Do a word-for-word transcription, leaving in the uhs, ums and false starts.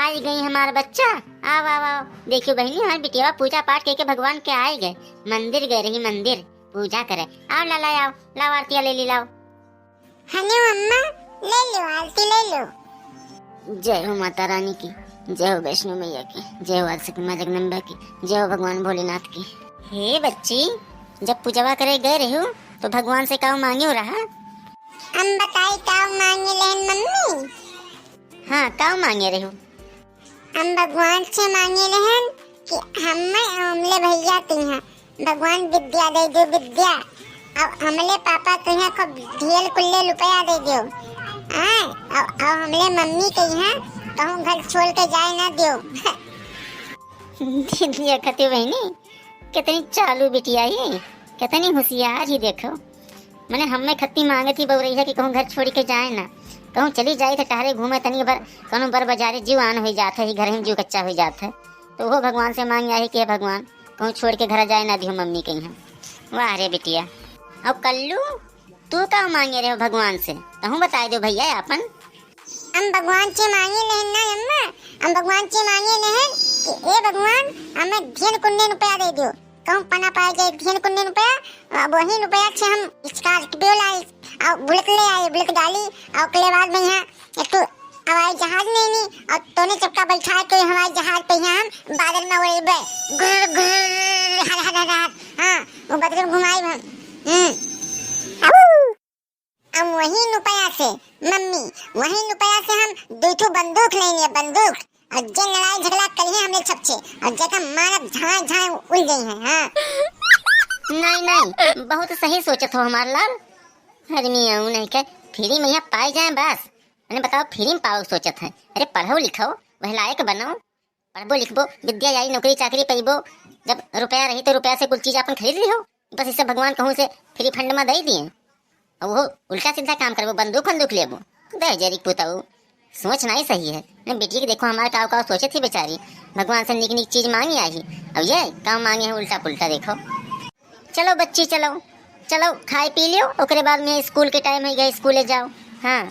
आई गई हमार बच्चा, आओ, आओ, आओ। देखियो बहिनी, हमार बिटिया पूजा पाठ कइके भगवान के आई गए, मंदिर गए रही, मंदिर पूजा करे। आओ लाला, आओ, लाओ आरतिया ले ली, लाओ। हने अम्मा, ले लो, आरती ले लो। जय हो माता रानी की, जय हो वैष्णो मैया की, जय हो आदिशक्ति माँ जगदम्बा की, जय हो भगवान भोलेनाथ की। हे बच्ची, जब पूजवा करे गए रहो तो भगवान से काउ मांग्यो रहा? हम बताई काउ मांगे लेहन मम्मी? हाँ, काउ मांगे रहो? हम भगवान से मांगे लेहन कि हमें हमले भैया तिहा भगवान विद्या दे दो, विद्या। अब हमले पापा तिहा खूब ढेर कुल्ले रुपया दे दो। हाँ, अब, अब हमले मम्मी तिहा कहूँ घर छोड़ के जाए ना दो। दीदी खती बहिनी, कितनी चालू बिटिया ही, कितनी होशियार ही देखो। मने हमें खत्ती मांगत ही बउरैया कि कहूँ घर छोड़ के जाए ना, कहूँ चली जाए तो टहरे घूमे तनी बर, कौनो बर बाजारे जीव आन हो जात है, घर में जीव कच्चा हो जात है। तो वो भगवान से मांग आए कि हे भगवान, कहूँ छोड़ के घर जाए ना दियो मम्मी कहीं। वाह रे बिटिया। अब कल्लू, तू का मांगे रहे हो भगवान से, तहूँ बताए दो भैया आपन। हम भगवान से मांगे लेहन ना अम्मा, हम भगवान से मांगे लेहन कि ए भगवान, हमें ढेर कुन्ने रुपया दे दो, कहूँ पना पाए जाए ढेर कुन्ने रुपया। अब वही रुपया से हम स्कॉर्पियो लाई और बुलेट ले आए, बुलेट गाड़ी, और ओकरे बाद में यहाँ एक ठो हवाई जहाज लेनी और तोने चक्का बैठा के हवाई जहाज पे यहाँ हम बादल में उड़ेबे, गुर गुर, हर हर हर हर। हाँ, वो बदल में घुमाई हम। हम्म। अब वही रुपया से मम्मी, वही रुपया से हम दो ठो बंदूक लेनी है, बंदूक। और जे लड़ाई झगड़ा करिए हमरे सबसे, और जेका मारब झाए झाए उड़ गई है। हाँ। नहीं नहीं, बहुत सही सोचत हो हमार लाल। अरे मियाँ नहीं के फ्री में यहाँ पाए जाए बस। मैंने बताओ फ्री में पाओ सोचत है। अरे पढ़ो लिखो, वह लायक बनो, पढ़बो लिखबो, विद्या आई, नौकरी चाकरी पइबो। जब रुपया रही तो रुपया से कुल चीज अपन खरीद लिहो। बस इसे भगवान कहूँ से फ्री फंड में दे दिए। और वो उल्टा सीधा काम करबो, बंदूक बंदूक लेबो। दे जरी पुताऊ, सोच नहीं सही है। ने बेटी के देखो हमारे काव काव सोचे थी बेचारी, भगवान से निक निक चीज मांगी आई, अब ये काम मांगे है उल्टा पुल्टा। देखो चलो बच्ची चलो, चलो खाए पी लियो, ओकरे बाद में स्कूल के टाइम है गया, स्कूले जाओ। हाँ।